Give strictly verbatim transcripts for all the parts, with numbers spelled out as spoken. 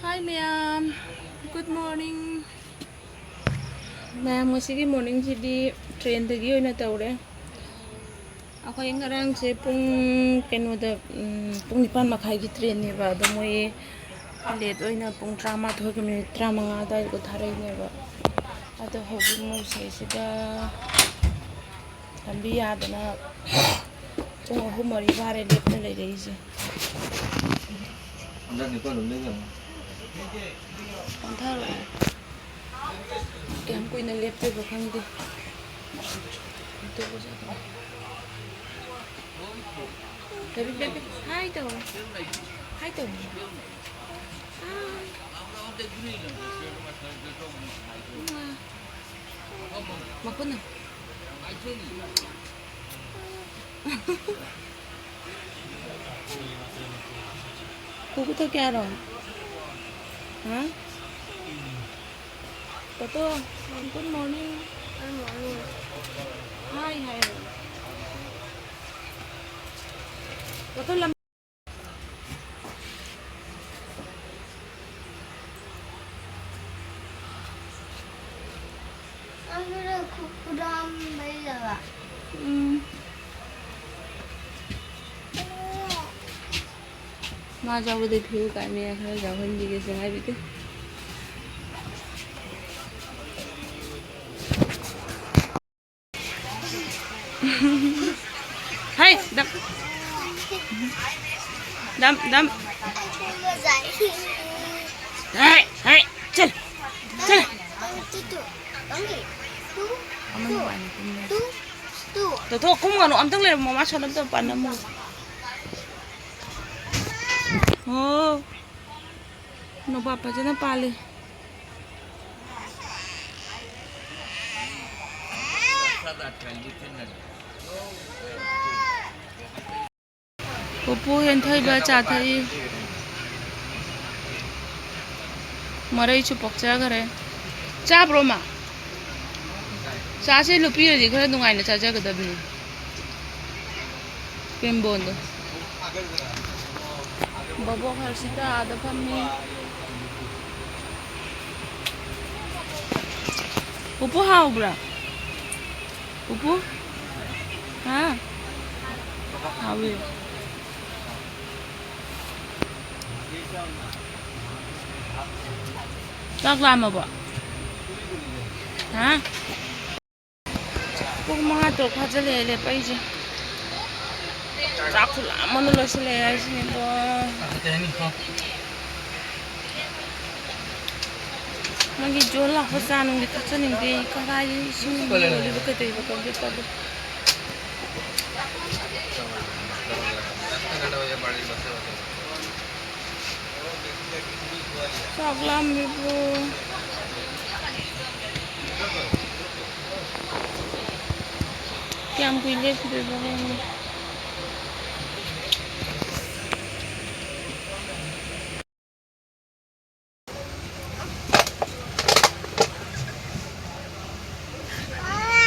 Hi ꯃꯌꯥꯝ, good morning. ꯃꯌꯥꯝ, ꯉꯁꯤꯒꯤ ꯃꯣꯔꯅꯤꯡꯁꯤꯗꯤ ꯇ꯭ꯔꯦꯟꯗꯒꯤ ꯑꯣꯏꯅ ꯇꯧꯔꯦ꯫ ꯑꯩꯈꯣꯏ ꯉꯔꯥꯡꯁꯦ ꯄꯨꯡ ꯀꯩꯅꯣꯗ, ꯎꯝ, ꯄꯨꯡ ꯅꯤꯄꯥꯟ ꯃꯈꯥꯏꯒꯤ ꯇ꯭ꯔꯦꯟꯅꯦꯕ, ꯑꯗꯣ ꯃꯣꯏ ꯂꯦꯠ ꯑꯣꯏꯅ ꯄꯨꯡ ꯇꯔꯥꯃꯥꯊꯣꯏꯒ ꯃꯤꯅꯤꯠ ꯇꯔꯥꯃꯉꯥ ꯑꯗꯨꯋꯥꯏꯗ ꯊꯥꯔꯛꯏꯅꯦꯕ꯫ ꯑꯗꯣ ꯍꯧꯖꯤꯛ ꯃꯣꯏ ꯁꯤꯗꯩꯁꯤꯗ ꯂꯝꯕꯤ ꯌꯥꯗꯅ ꯄꯨꯡ ꯑꯍꯨꯝ ꯃꯔꯤ ꯐꯥꯔꯦ ꯂꯦꯞꯅ ꯂꯩꯔꯛꯏꯁꯦ꯫ ꯍꯟꯗꯛ ꯅꯤꯄꯥꯜ ꯂꯣꯝꯗꯩ ꯀꯩꯅꯣ꯫ ꯄꯟꯊꯔꯛꯑꯣ꯫ ꯀꯌꯥꯝ ꯀꯨꯏꯅ ꯂꯦꯞꯇꯣꯏꯕ ꯈꯪꯗꯦ꯫ ꯕꯦꯕꯤ, ꯕꯦꯕꯤ, ꯍꯥꯏ ꯇꯧ꯫ ꯍꯥꯏ ꯇꯧ꯫ ꯃꯈꯨꯠꯅ꯫ ꯄꯨꯄꯨ ꯊꯛꯀꯦ ꯍꯥꯏꯔꯣ? ꯍꯥ? ꯇꯣꯇꯣ, good morning. Hi ꯍꯥꯏꯔꯣ꯫ ꯇꯣꯇꯣ ꯂꯝ- ꯑꯗꯨꯅ ꯈꯨ-, ꯈꯨꯗꯥꯝ ꯂꯩꯔꯕ? ꯎꯝ꯫ ꯃꯥ ꯆꯥꯕꯗ ꯐꯤꯌꯨ ꯀꯥꯏ ꯃꯌꯥ ꯈꯔ ꯌꯥꯎꯍꯟꯕꯤꯒꯦꯁꯦ ꯍꯥꯏꯕꯤꯗꯦ꯫ ꯍꯩ, ꯗꯝ꯫ ꯗꯝ, ꯗꯝ꯫ ꯍꯩ, ꯍꯩ, ꯆꯠ, ꯆꯠ꯫ ꯇꯣ ꯊꯣꯛ, ꯀꯨꯝꯒꯅꯨ, ꯑꯝꯇꯪ ꯂꯩꯔꯝꯃꯣ, ꯃꯥ ꯁꯣꯝꯗ ꯑꯝꯇ ꯄꯥꯟꯅꯝꯃꯣ꯫ ꯑꯣ꯫ ꯅꯣꯕꯥꯞ ꯐꯖꯅ ꯄꯥꯜꯂꯤ꯫ ꯄꯨꯄꯨ ꯍꯦꯟꯊꯣꯏꯕ ꯆꯥ ꯊꯛꯏ꯫ ꯃꯔꯩꯁꯨ ꯄꯣꯛꯆꯈꯔꯦ꯫ ꯆꯥꯕ꯭ꯔꯣ, ꯃꯥ? ꯆꯥꯁꯦ, ꯂꯨꯞꯄꯤꯔꯗꯤ ꯈꯔ ꯅꯨꯡꯉꯥꯏꯅ ꯆꯥꯖꯒꯗꯕꯅꯤ꯫ ꯀ꯭ꯔꯤꯝꯕꯣꯟꯗꯣ꯫ ꯕꯣꯕꯣꯛ ꯍꯔꯁꯤꯇꯥ ꯑꯥꯗ ꯐꯝꯃꯤ꯫ ꯄꯨꯄꯨ ꯍꯥꯎꯕ꯭ꯔꯥ? ꯄꯨꯄꯨ? ꯍꯥ? ꯍꯥꯎꯋꯦ꯫ ꯆꯥꯛ ꯂꯥꯝꯃꯕꯣ? ꯍꯥ? ꯄꯨꯡ ꯃꯉꯥ ꯇꯔꯨꯛ ꯐꯥꯖꯤꯜꯂꯛꯑꯦ ꯂꯦꯞꯄꯛꯏꯁꯦ꯫ ꯆꯥꯛ ꯈꯨꯂꯥꯝ ꯑꯃ ꯂꯣꯏꯁꯤꯜꯂꯛꯑꯦ ꯍꯥꯏꯁꯤꯅꯤꯀꯣ꯫ ꯃꯣꯏꯒꯤ ꯖꯣꯟ ꯂꯥꯛꯄ ꯆꯥ ꯅꯨꯡꯗꯤ ꯊꯛꯆꯅꯤꯡꯗꯦ ꯑꯩ꯫ ꯀꯗꯥꯏꯗꯒꯤ ꯏꯁꯤꯡ ꯌꯣꯜꯂꯤꯕ ꯀꯩꯗꯧꯕ ꯈꯪꯗꯦ ꯇꯜꯂꯦ꯫ ꯆꯥꯛ ꯂꯥꯝꯃꯤꯕꯣ? ꯀꯌꯥꯝ ꯀꯨꯏ ꯂꯦꯞꯈꯤꯗꯣꯏꯕ ꯈꯪꯗꯦ꯫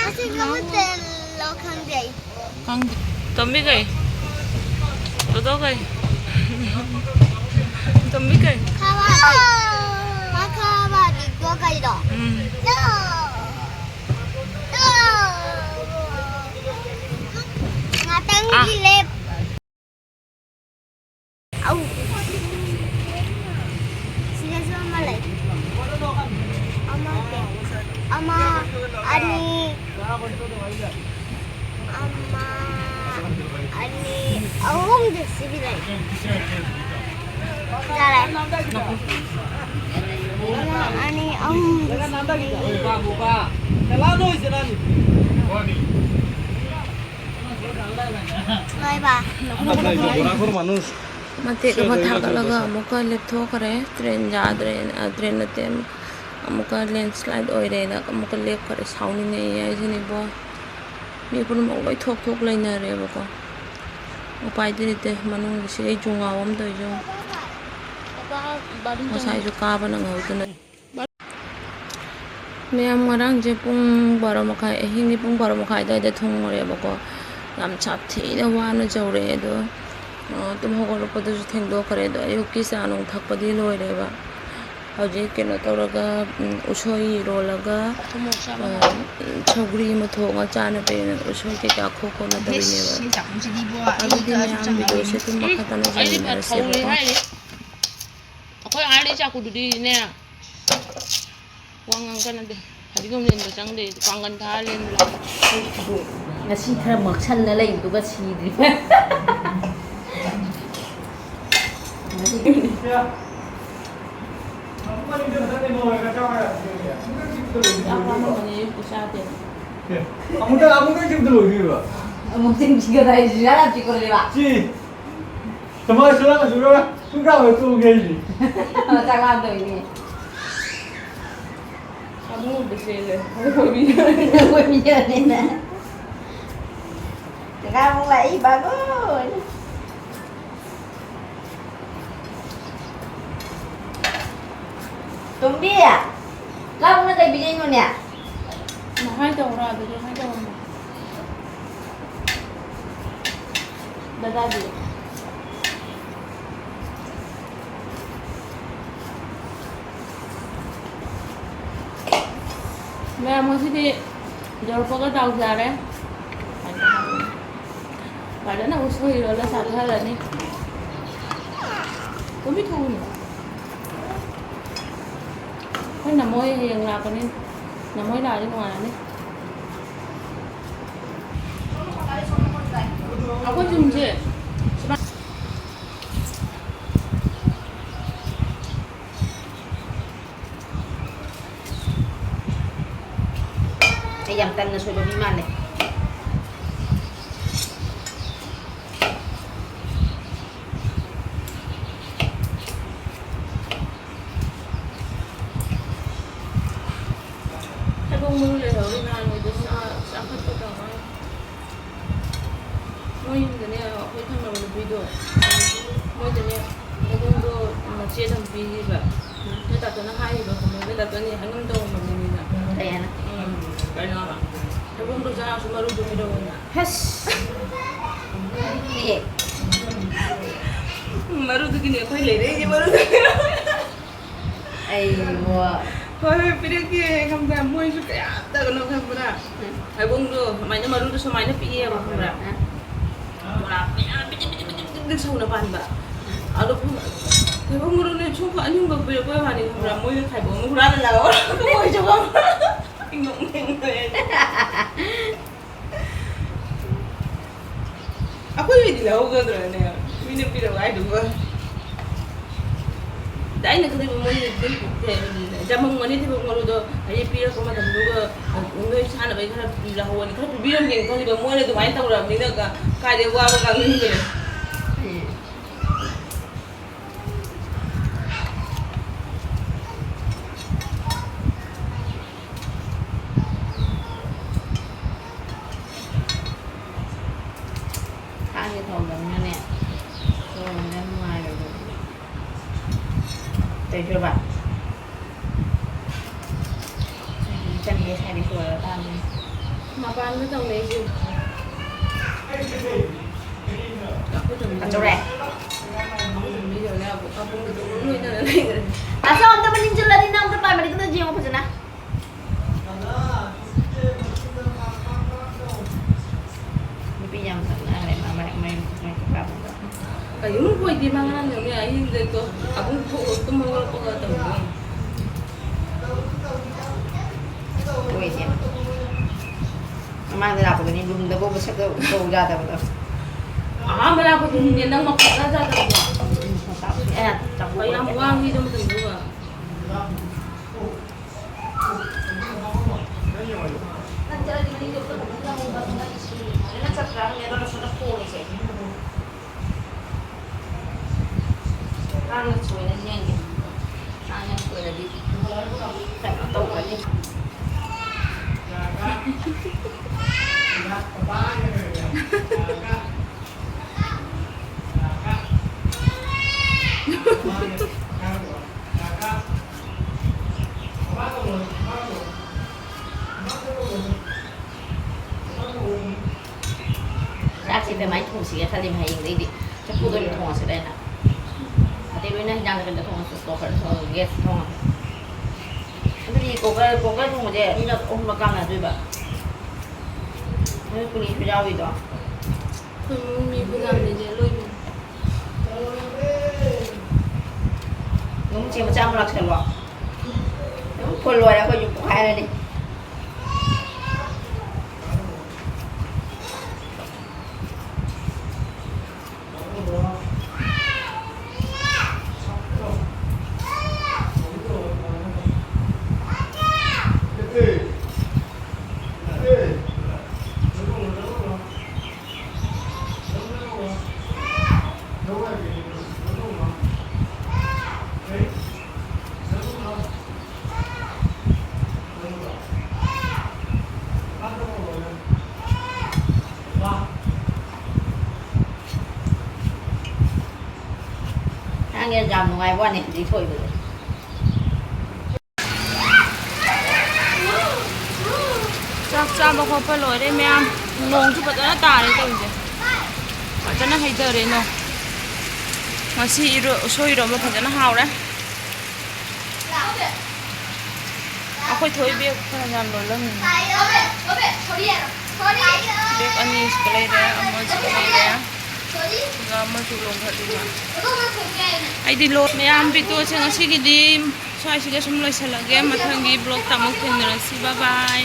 ꯑꯁꯤ ꯀꯃꯥꯏ ꯇꯧꯔꯤꯅꯣ ꯈꯪꯗꯦ ꯑꯩ꯫ ꯈꯪꯗꯦ꯫ ꯇꯣꯝꯕꯤ ꯀꯩ? ꯗꯣꯗꯣ ꯀꯩ? ꯇꯣꯝꯕꯤ ꯀꯩ? ꯈꯥꯕꯥꯗꯤ꯫ ꯃꯥ ꯈꯥꯕꯥꯗꯤ ꯗꯣ ꯀꯩꯗꯣ? ꯎꯝ꯫ ꯗꯣ꯫ ꯗꯣ꯫ ꯉꯥꯇꯪꯗꯤ ꯑꯥ꯫ ꯂꯦꯞ꯫ ꯑꯧ꯫ ꯁꯤꯗꯁꯨ ꯑꯃ ꯂꯩ꯫ ꯑꯃ ꯀꯩ-, ꯑꯃ, ꯑꯅꯤ, ꯑꯃ, ꯑꯅꯤ, ꯑꯍꯨꯝꯗꯤ ꯁꯤꯗꯤ ꯂꯩ꯫ ꯌꯥꯔꯦ꯫ ꯑꯃ, ꯑꯅꯤ, ꯑꯍꯨꯝꯗꯤ ꯁꯤꯗꯤ ꯂꯩ꯫ ꯂꯣꯏꯕ꯫ ꯃꯇꯦꯛ ꯑꯃ ꯊꯥꯒꯠꯂꯒ ꯑꯃꯨꯛꯀ ꯂꯦꯞꯊꯣꯛꯈ꯭ꯔꯦ꯫ ꯇ꯭ꯔꯦꯟ ꯌꯥꯗ꯭ꯔꯦꯅ, ꯑ, ꯇ꯭ꯔꯦꯟ ꯅꯠꯇꯦ, ꯑꯃꯨꯛꯀ ꯂꯦꯟꯁ꯭ꯂꯥꯏꯠ ꯑꯣꯏꯔꯦꯅ ꯑꯃꯨꯛꯀ ꯂꯦꯞꯈ꯭ꯔꯦ꯫ ꯁꯥꯎꯅꯤꯡꯉꯛꯑꯦ ꯍꯥꯏꯁꯤꯅꯤꯕꯣ꯫ ꯃꯤ ꯄꯨꯝꯅꯃꯛ ꯂꯣꯏ ꯊꯣꯛ ꯊꯣꯛ ꯂꯩꯅꯔꯦꯕꯀꯣ꯫ ꯎꯄꯥꯏꯗꯤ ꯂꯩꯇꯦ꯫ ꯃꯅꯨꯡꯒꯤ ꯁꯤꯒꯩ ꯖꯨꯉꯥꯎ ꯑꯃ ꯇꯧꯔꯤꯁꯦ ꯌꯦꯡꯉꯣ꯫ ꯉꯁꯥꯏꯁꯨ ꯀꯥꯕ ꯅꯪꯍꯧꯗꯅ꯫ ꯃꯌꯥꯝ, ꯉꯔꯥꯡꯁꯦ ꯄꯨꯡ ꯕꯥꯔꯣ ꯃꯈꯥꯏ, ꯑꯍꯤꯡꯒꯤ ꯄꯨꯡ ꯕꯥꯔꯣ ꯃꯈꯥꯏ ꯑꯗꯨꯋꯥꯏꯗ ꯊꯨꯡꯉꯨꯔꯦꯕꯀꯣ꯫ ꯌꯥꯝ ꯁꯥꯊꯤꯅ ꯋꯥꯅ ꯌꯧꯔꯛꯑꯦ꯫ ꯑꯗꯣ, ꯑ, ꯇꯨꯝ ꯍꯧꯒꯠꯂꯛꯄꯗꯁꯨ ꯊꯦꯡꯗꯣꯛꯈ꯭ꯔꯦ꯫ ꯑꯗꯣ ꯑꯌꯨꯛꯀꯤ ꯆꯥ ꯅꯨꯡ ꯊꯛꯄꯗꯤ ꯂꯣꯏꯔꯦꯕ꯫ ꯍꯧꯖꯤꯛ ꯀꯩꯅꯣ ꯇꯧꯔꯒ, ꯎꯝ, ꯎꯁꯣꯏ ꯏꯔꯣꯜꯂꯒ, ꯊꯨꯝ ꯃꯣꯔꯣꯛ ꯆꯥꯕ ꯑ, ꯍꯧꯔꯦ꯫ ꯁꯧꯒ꯭ꯔꯤ ꯑꯃ ꯊꯣꯡꯉ ꯆꯥꯅꯕꯅ ꯎꯁꯣꯏ ꯀꯩꯀꯥ ꯈꯣꯛ ꯈꯣꯠꯅ ꯇꯧꯔꯤꯅꯦꯕ꯫ ꯏꯁ, ꯁꯤ ꯆꯥꯛꯈꯨꯝꯁꯤꯗꯤꯕꯣ, ꯑꯗꯨꯗꯤ ꯑꯌꯨꯛꯇ ꯃꯌꯥꯝ ꯆꯥꯛ ꯆꯥꯕ ꯚꯤꯗꯤꯑꯣꯁꯦ ꯍꯧꯔꯦ꯫ ꯑꯗꯨꯝ ꯎꯝ, ꯃꯈꯥ ꯇꯥꯅ ꯑꯩꯗꯤ ꯐꯠ ꯌꯦꯡꯃꯤꯟꯅꯔꯁꯦꯕꯀꯣ꯫ ꯍꯧꯔꯦ ꯍꯥꯏꯔꯤ꯫ ꯑꯩꯈꯣꯏ ꯑꯥꯔꯂꯤ ꯆꯥꯛꯀꯨꯗꯨꯗꯤꯅꯦ, ꯋꯥ ꯉꯥꯡ ꯀꯥꯟꯅꯗꯦ꯫ ꯐꯗꯤꯒꯣꯝ ꯂꯦꯟꯕ ꯆꯪꯗꯦ꯫ ꯄꯥꯡꯒꯟ ꯊꯥ ꯂꯦꯟꯕ꯫ ꯉꯁꯤ ꯈꯔ ꯃꯛꯁꯟꯅ ꯂꯩꯕꯗꯨꯒ ꯁꯤꯗ꯭ꯔꯤ꯫ ꯆꯥꯛ ꯂꯥꯝꯃꯝꯃꯅꯤ, ꯑꯌꯨꯛꯇ ꯆꯥꯗꯦ꯫ ꯑꯦ, ꯑꯃꯨꯛꯇ, ꯑꯃꯨꯛꯇ ꯆꯤꯞꯇ ꯂꯣꯏꯗꯣꯏꯕ? ꯑꯃꯨꯛ ꯆꯤꯡꯁꯤꯒ ꯇꯥꯏꯁꯤ ꯌꯥꯔꯥ ꯆꯤꯛꯄ ꯂꯩꯕ꯫ ꯁꯤ꯫ ꯀꯃꯥꯏ ꯁꯨꯔ ꯁꯨꯔ ꯁꯨꯡꯀꯥ ꯑꯣꯏ ꯇꯣꯛꯑꯒꯦ ꯑꯩꯗꯤ꯫ ꯆꯥꯛ ꯂꯥꯝꯗꯕꯩꯅꯦ꯫ ꯑꯕꯨꯡꯉꯣꯗ ꯆꯦꯜꯂꯦ꯫ ꯑꯩꯈꯣꯏ ꯃꯤ-, ꯑꯩꯈꯣꯏ ꯃꯤꯑꯣꯏꯕꯅꯤꯅ꯫ ꯀꯀꯥ ꯑꯃꯨꯛ ꯂꯥꯛꯏ, ꯕꯥꯒꯣꯏ꯫ ꯇꯣꯝꯕꯤ, ꯀꯥꯡꯅ ꯀꯩ ꯄꯤꯖꯩꯅꯣꯅꯦ? ꯃꯍꯥꯏ ꯇꯧꯔꯣ, ꯑꯗꯨꯗ ꯃꯍꯥꯏ ꯇꯧꯔꯝꯃꯣ꯫ ꯗꯗꯥꯗꯤ꯫ ꯃꯌꯥꯝ ꯉꯁꯤꯗꯤ ꯌꯧꯔꯛꯄꯒ ꯗꯥꯎ ꯌꯥꯔꯦ꯫ ꯐꯖꯅ ꯎꯁꯣꯏ ꯏꯔꯣꯜꯂ ꯆꯥꯊꯔꯅꯤ꯫ ꯀꯨꯝꯕꯤ ꯊꯣꯛꯎꯅꯦ꯫ ꯑꯩꯈꯣꯏ ꯅꯃꯣꯏ ꯍꯌꯦꯡ ꯂꯥꯛꯀꯅꯤ꯫ ꯅꯃꯣꯏ ꯂꯥꯛꯑꯗꯤ ꯅꯨꯡꯉꯥꯏꯔꯅꯤ꯫ ꯑꯩꯈꯣꯏ ꯌꯨꯝꯁꯦ ꯁꯨꯃꯥꯏ-, ꯑꯩ ꯌꯥꯝ ꯇꯟꯅ ꯁꯣꯏꯕ ꯃꯤ ꯃꯥꯜꯂꯦ꯫ ꯊꯩꯕꯣꯡ ꯃꯔꯨ ꯂꯩꯍꯧꯔꯤ ꯅꯍꯥꯟꯒꯤꯗꯣ ꯆꯥ-, ꯆꯥꯈꯠꯄ ꯇꯧꯔ꯫ ꯃꯣꯏ ꯌꯨꯝꯗꯅꯦ, ꯑꯩꯈꯣꯏ ꯊꯪꯅꯕ ꯅꯨꯄꯤꯗꯣ, ꯃꯣꯏꯗꯅꯦ, ꯊꯩꯕꯣꯡꯗꯣ ꯃꯆꯦꯠ ꯑꯃ ꯄꯤꯔꯤꯕ꯫ ꯅꯣꯏ ꯗꯥꯛꯇꯔꯅ ꯍꯥꯏꯔꯤꯕ, ꯈꯪꯕ꯭ꯔꯥ? ꯅꯣꯏ ꯗꯥꯛꯇꯔꯅ ꯍꯦꯛꯍꯟꯒꯅꯨ ꯇꯧꯔꯝꯕꯅꯤꯅ꯫ ꯀꯩ ꯍꯥꯏꯅ? ꯎꯝ, ꯀꯩꯅꯣ ꯍꯥꯏꯕ, ꯊꯩꯕꯣꯡꯗꯣ ꯆꯥꯔꯁꯨ ꯃꯔꯨꯗꯣ ꯄꯤꯔꯛꯑꯣꯅ꯫ ꯍꯁ! ꯄꯤꯌꯦ꯫ ꯃꯔꯨꯗꯨꯒꯤꯅꯦ ꯑꯩꯈꯣꯏ ꯂꯩꯔꯛꯏꯁꯦ, ꯃꯔꯨꯗꯨꯒꯤ꯫ ꯑꯩꯕꯣ꯫ ꯍꯣꯏ, ꯍꯣꯏ, ꯄꯤꯔꯛꯀꯦ꯫ ꯈꯪꯕ꯭ꯔꯥ? ꯃꯣꯏꯁꯨ ꯀꯌꯥꯝ ꯇꯧꯒꯅꯣ ꯈꯪꯕ꯭ꯔꯥ? ꯎꯝ꯫ ꯍꯩꯕꯣꯡꯗꯣ ꯁꯨꯃꯥꯏꯅ ꯃꯔꯨꯗꯣ ꯁꯨꯃꯥꯏꯅ ꯄꯤꯛꯑꯦꯕ, ꯈꯪꯕ꯭ꯔꯥ? ꯎꯝ꯫ ꯕꯣꯔꯥ ꯃꯌꯥꯝ ꯄꯤꯗꯤꯛ ꯄꯤꯗꯤꯛ ꯄꯤꯗꯤꯛ ꯄꯤꯗꯤꯛ ꯁꯧꯅ ꯄꯥꯟꯕ꯫ ꯑꯗꯣ ꯐꯪ-, ꯊꯩꯕꯣꯡ ꯃꯔꯨꯅꯦ ꯁꯨꯝ ꯑꯅꯤꯍꯨꯝꯈꯛ ꯄꯤꯔꯛꯄꯩ ꯋꯥꯅꯤ, ꯈꯪꯕ꯭ꯔꯥ? ꯃꯣꯏꯅ ꯈꯥꯏꯕꯣꯛ ꯑꯃ ꯍꯨꯔꯥꯜꯂ ꯂꯥꯛꯑꯣ꯫ ꯃꯣꯏꯁꯨ ꯈꯪꯕ꯭ꯔꯥ? ꯅꯣꯛꯅꯤꯡꯕꯅꯦ꯫ ꯑꯩꯈꯣꯏꯒꯤꯗꯤ ꯂꯧꯍꯧꯒꯗ꯭ꯔꯅꯦ? ꯃꯤꯅ ꯄꯤꯔꯛꯑꯣ ꯍꯥꯏꯗꯨꯒ꯫ ꯑꯗ ꯑꯩꯅ ꯈꯜꯂꯤꯕ ꯃꯣꯏꯅ ꯑꯗꯨꯝ ꯖꯃꯨꯟ ꯑꯅꯤ ꯊꯩꯕꯣꯡ ꯃꯔꯨꯗꯣ ꯍꯥꯏꯗꯤ ꯄꯤꯔꯛꯄ ꯃꯇꯝꯗꯨꯒ ꯅꯣꯏ ꯆꯥꯅꯕꯩ ꯈꯔ ꯂꯧꯍꯧꯕꯅꯤ, ꯈꯔ ꯄꯤꯕꯤꯔꯝꯒꯦꯅ ꯈꯜꯂꯤꯕ꯫ ꯃꯣꯏꯅ ꯑꯗꯨꯃꯥꯏꯅ ꯇꯧꯔꯛꯑꯕꯅꯤꯅ ꯀ-, ꯀꯥꯏꯗꯩ ꯋꯥꯕ ꯉꯥꯡꯅꯤꯡꯗ꯭ꯔꯦ꯫ ꯎꯝ꯫ ꯊꯥꯡꯁꯦ ꯊꯧꯗꯕꯅꯤꯅꯅꯦ, ꯁꯣꯔ ꯍꯣꯟꯕ ꯌꯥꯝ ꯅꯨꯡꯉꯥꯏꯔꯣꯏꯗꯕꯅꯦ꯫ ꯀꯩꯗꯧꯕ? ꯏꯆꯟꯗꯤ ꯉꯁꯥꯏꯗꯤ ꯁꯣꯔ ꯇꯥꯕꯅꯤ꯫ ꯃꯄꯥꯟꯗ ꯇꯧꯅꯩꯁꯦ꯫ ꯑꯆꯧꯔꯦ꯫ ꯑꯆꯧ ꯑꯝꯇ ꯃꯅꯤꯡ ꯆꯠꯂꯗꯤ ꯅꯪ ꯑꯝꯇ ꯄꯥꯏ ꯃꯔꯤꯛꯇ ꯌꯦꯡꯉꯣ ꯐꯖꯅ꯫ ꯅꯨꯄꯤ ꯌꯥꯝ ꯈꯠꯅꯈ꯭ꯔꯦ ꯃꯥ ꯃꯔꯛ ꯃꯔꯛ ꯃꯔꯛꯇ ꯀꯥꯕꯗ꯫ ꯀꯔꯤꯝ ꯑꯣꯏꯗꯦ ꯃꯥ ꯉꯔꯥꯡ ꯌꯧꯅꯤ ꯑꯍꯤꯡꯗ ꯑꯗꯨꯝ ꯊꯣꯛꯑ ꯇꯨꯝ ꯍꯧꯒꯠꯂꯛꯄꯒ ꯇꯧꯕꯅꯤ꯫ ꯑꯣꯏꯗꯦ꯫ ꯃꯃꯥꯡꯗ ꯂꯥꯛꯄꯗꯅꯤ ꯔꯨꯝꯗꯐꯥꯎ ꯃꯁꯛꯇ ꯎꯠꯄ ꯌꯥꯗꯕꯗꯣ꯫ ꯑꯍꯥꯟꯕ ꯂꯥꯛꯄꯗꯨꯅꯤꯅꯦ ꯅꯪ ꯃꯈꯣꯟ ꯇꯥ ꯇꯥꯗꯕꯗꯣ꯫ ꯎꯝ, ꯃꯆꯥ ꯄꯣꯛꯑꯦ꯫ ꯀꯌꯥꯝ ꯋꯥꯡꯉꯤꯗꯣ ꯃꯇꯝꯗꯨꯒ꯫ ꯀꯩꯅꯣ ꯇꯧꯒꯅꯤ꯫ ꯆꯥꯛꯁꯦ ꯀꯃꯥꯏꯅ ꯊꯣꯡꯁꯤꯒꯦ ꯈꯜꯂꯤꯅꯦ ꯍꯌꯦꯡꯗꯩꯗꯤ꯫ ꯆꯐꯨꯗ ꯑꯣꯏꯅ ꯊꯣꯡꯉꯁꯤꯔ ꯍꯥꯏꯅ꯫ ꯑꯇꯩ ꯂꯣꯏꯅ ꯍꯤꯟꯖꯥꯡꯁꯦ ꯀꯩꯅꯣ ꯊꯣꯡꯉꯁꯨ, ꯀꯣꯀꯔꯗ ꯊꯣꯡꯉꯁꯨ ꯒ꯭ꯌꯥꯁ ꯊꯣꯡꯉꯒꯦ꯫ ꯑꯗꯨꯗꯤ ꯀꯣꯀꯔ, ꯀꯣꯀꯔ ꯊꯣꯡꯕꯁꯦ ꯑꯅꯤꯔꯛ ꯑꯍꯨꯝꯂꯛ ꯀꯥꯝꯅꯗꯣꯏꯕ? ꯅꯣꯏ ꯀꯨꯂꯤꯁꯨ ꯌꯥꯎꯔꯤꯗꯣ? ꯑꯩꯈꯣꯏ ꯏꯃꯨꯡ ꯃꯤ ꯐꯅꯌꯥꯝ ꯂꯩꯖꯩ, ꯂꯣꯏꯕꯅꯤ꯫ ꯑꯗꯨꯝ ꯆꯦ ꯃꯆꯥ ꯑꯃ ꯂꯥꯛꯁꯜꯂꯣ꯫ ꯑꯗꯨꯝ ꯐꯨꯜ ꯂꯣꯏꯔꯦ, ꯑꯩꯈꯣꯏꯁꯨ ꯄꯣꯛꯈꯥꯏꯔꯅꯤ꯫ ꯅꯪꯒꯤ ꯌꯥꯝ ꯅꯨꯡꯉꯥꯏꯕ ꯋꯥꯅꯤ ꯍꯧꯖꯤꯛ ꯊꯣꯛꯏꯕꯗꯣ꯫ ꯆꯥꯛ ꯆꯥꯕ ꯈꯣꯠꯄ ꯂꯣꯏꯔꯦ ꯃꯌꯥꯝ꯫ ꯅꯣꯡꯁꯨ ꯐꯖꯅ ꯇꯥꯔꯦ ꯇꯧꯔꯤꯁꯦ꯫ ꯐꯖꯅ ꯍꯩꯊꯔꯦ ꯅꯣꯡ꯫ ꯉꯁꯤ ꯏꯔꯣ-, ꯎꯁꯣꯏ ꯏꯔꯣꯝꯕ ꯐꯖꯅ ꯍꯥꯎꯔꯦ꯫ ꯑꯩꯈꯣꯏ ꯊꯣꯏ ꯕꯦꯒ ꯈꯔ ꯌꯥꯝ ꯂꯣꯜꯂꯝꯃꯤꯅꯦ꯫ ꯕꯦꯒ ꯑꯅꯤ ꯁꯤꯗ ꯂꯩꯔꯦ, ꯑꯃ ꯁꯤꯗ ꯂꯩꯔꯦ, ꯑꯗꯨꯒ ꯑꯃꯁꯨ ꯂꯣꯟꯈꯠꯂꯤꯕ꯫ ꯑꯩꯗꯤ ꯂꯣ-, ꯃꯌꯥꯝ ꯚꯤꯗꯤꯑꯣꯁꯦ ꯉꯁꯤꯒꯤꯗꯤ ꯁ꯭ꯋꯥꯏꯁꯤꯗ ꯁꯨꯝ ꯂꯣꯏꯁꯤꯜꯂꯒꯦ꯫ ꯃꯊꯪꯒꯤ ꯕ꯭ꯂꯣꯛꯇ ꯑꯃꯨꯛ ꯊꯦꯡꯅꯔꯁꯤ꯫ ꯕꯥꯏ ꯕꯥꯏ꯫